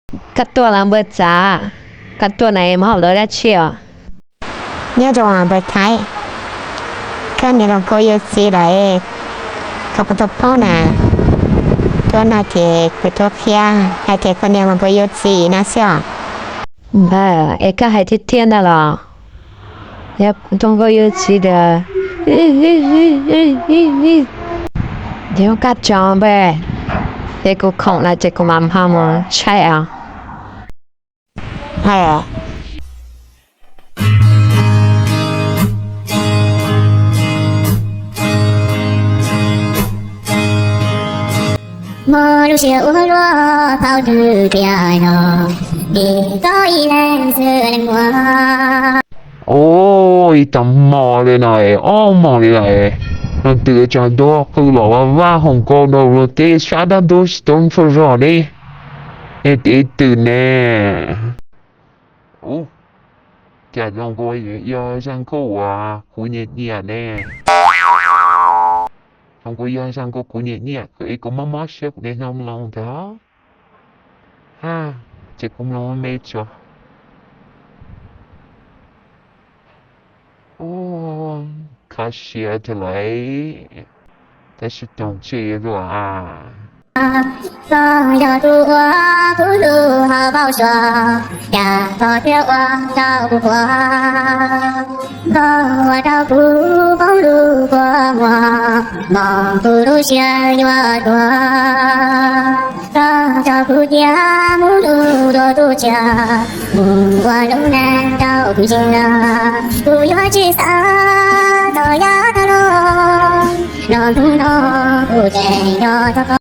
Koj tuaj los npawg Txav, koj tuaj na muab hauv lawv dab tsi os? Nyob zoo npawg Thaib, koj niag hluas nkauj yuav txiv lawm, koj puas tau paub na? Tuaj no ces kuv tuaj qhia hais tias koj niag hluas nkauj yuav txiv no xwb os. Es koj hais tiag tiag ntag los? Yog hluas nkauj yuav txiv tiag, ces koj tso npawg, ces kuv khoom lawm ces kuv mam ho mus saib os. Muaj lub siab ua luaj thaum twg tiag no, vim koj ib leeg xwb leej muaj. Ua ib tag hmo li no, ob hmos li lawm, leej twg tseem tuaj qw los vaj vaj hoom nkauj rau luag tej sab dab ntub tsis tau ntshua zog li. Nej tiv twm ne. Ub, cas zoo nkaus yog zaj nkauj uas kuv nyiam nyiam ne. Zoo nkaus yog zaj nkauj kuv nyiam nyiam, es kuv mob mob siab kuv niaj hnub mloog ntag. Ces kuv mloog me tso. Ub, kho siab tiag lauj, tab sis toog tsis luag. Koj yog tus uas kuv hlub hauv paus suav, cas koj thiaj ua rau kuv quaj. Koj ua rau kuv poob lub kua muag, mos kuv lub siab yuav tuag. Koj coj kuv cia mus nrug dua tus tshiab, mus ua lub neej rau kuv ntsia. Kuv yuav tsis xav txog yav tag los, los hnub no kuv tseem nco txog koj.